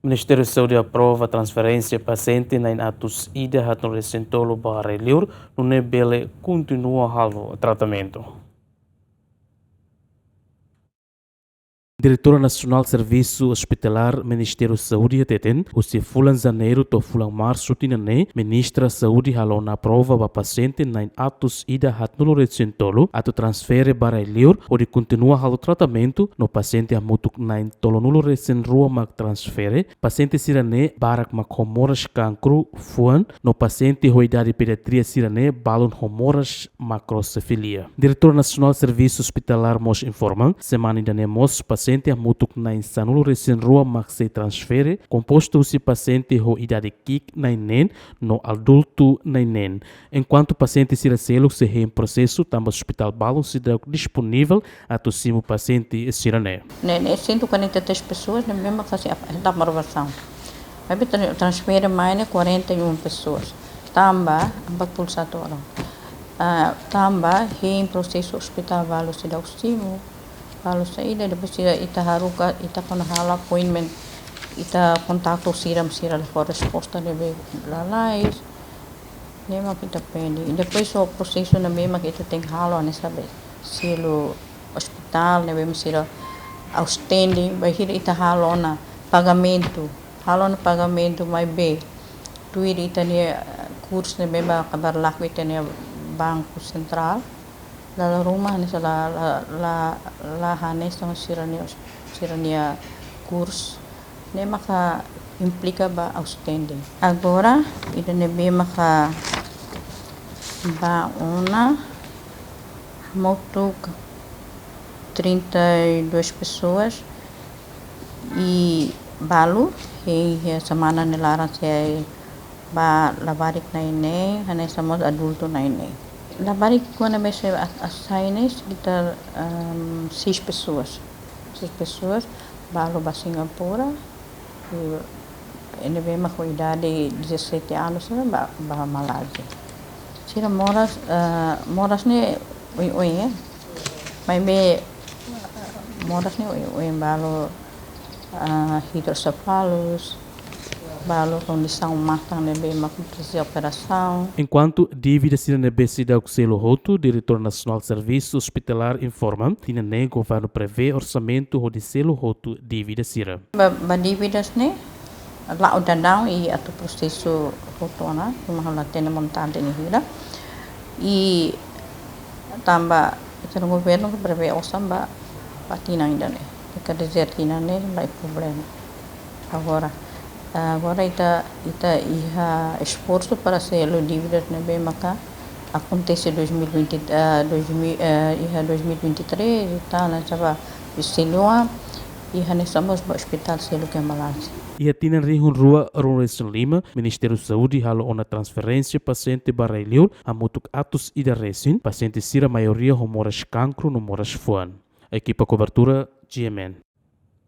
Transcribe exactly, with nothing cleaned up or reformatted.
Ministériu Saúde aprova transferénsia pasiente na'in atus ida haatnulu resin tolu ba rai-liur, nune'e bele kontinua halo tratamentu. Diretora Nasionál Servisu Ospitalar Ministériu Saúde hateten, husi fulan Janeiru to'o fulan Marsu tinan ne'e, Ministra Saúde halo ona aprova ba pasiente na'in atus ida haatnulu resin tolu atu transfere ba rai-liur hodi kontinua halo tratamentu, no pasiente hamutuk na'in tolunulu resin rua mak transfere. Pasiente sira-ne'e barak mak ho moras kankru fuan, no pasiente ho idade pediatria sira-ne'e balun ho moras makrosefalia. Diretora Nasionál Servisu Ospitalar mós informa, semana ida-ne'e mós pasiente hamutuk na'in sanulu resin rua mak sei transfere, kompostu husi pasiente ho idade ki'ik na'in neen no adultu na'in neen. Enkuantu pasiente sira seluk sei hein prosesu, tanba ospitál balun seidauk disponivel atu simu pasiente sira-ne'e. Ne'e, ne'e cento e quarenta e três pessoas, ne'ebé mak fase ap-, etapa aprovasaun. Maibé tra-, transfere mai ne'e quarenta e uma pessoas. Tanba, empat puluh satu orang. Ah, tanba, hein prosesu ospitál balu seidauk simu, balu saida, depois ita, ita haruka, ita kuandu halo appointment, ita kontaktu sira, sira la fó resposta ne'ebé lalais. Ne'e mak ita pende. I depois ho prosesu ne'ebé mak ita tenke halo, hanesan selu ospitál, ne'ebé mak sira outstanding, bainhira ita halo ona pagamentu, halo ona pagamentu maibé tuir ita-nia, eh, kurs ne'ebé mak abar laku ita-nia Banku Sentrál. Dala ruma hanesan la, la, la, la hanesan sira-nia, sira-nia kurs. Ne'e maka implika ba outstanding. Agora, ida ne'ebé maka ba ona hamutuk trinta e duas pessoas, i balu, hein, hein semana ne'e laran sei ba labarik na'in neen, hanesan mós adultu na'in neen. Labarik ki'ik-oan ne'ebé sei a-, assign ne'e sekitar, ehm, seis pessoas. Seis pessoas, balu ba Singapura, i ne'ebé mak ho idade dezassete anos, ba, ba Malázia. Sira moras, eh, moras ne'e oioin, eh. Maibé, eh, moras ne'e oioin, balu, ah, hidrosefalus, balu kondisaun matan ne'ebé mak presiza operasaun. Enkuantu dívida sira ne'ebé seidauk selu hotu, Diretór Nasionál Servisu Ospitalár informa, tinan ne'e governu prevee orsamentu hodi selu hotu dívida sira. Ba, ba dívidas ne'e, la'o daudaun i atu prosesu hotu ona, ruma ha'u la hatene montante nia hira. I tanba ita-nia governu prevee osan ba, ba tinan ida-ne'e. Ita dizer tinan ne'e laiha problema. Agora, agora ita, ita iha esforsu para selu dívidas ne'ebé maka akontese dois mil e vinte, eh, dois mil, eh, iha dois mil e vinte e três i tal, ne'e saba selu ona, i hanesan mós ba ospitál seluk iha Malázia. Iha tinan rihun rua ruanulu resin lima, Ministériu Saúde halo ona transferénsia pasiente ba rai-liur hamutuk atus ida resin, pasiente sira maioria ho moras kankru no moras fuan. Ekipa kobertura, G M N.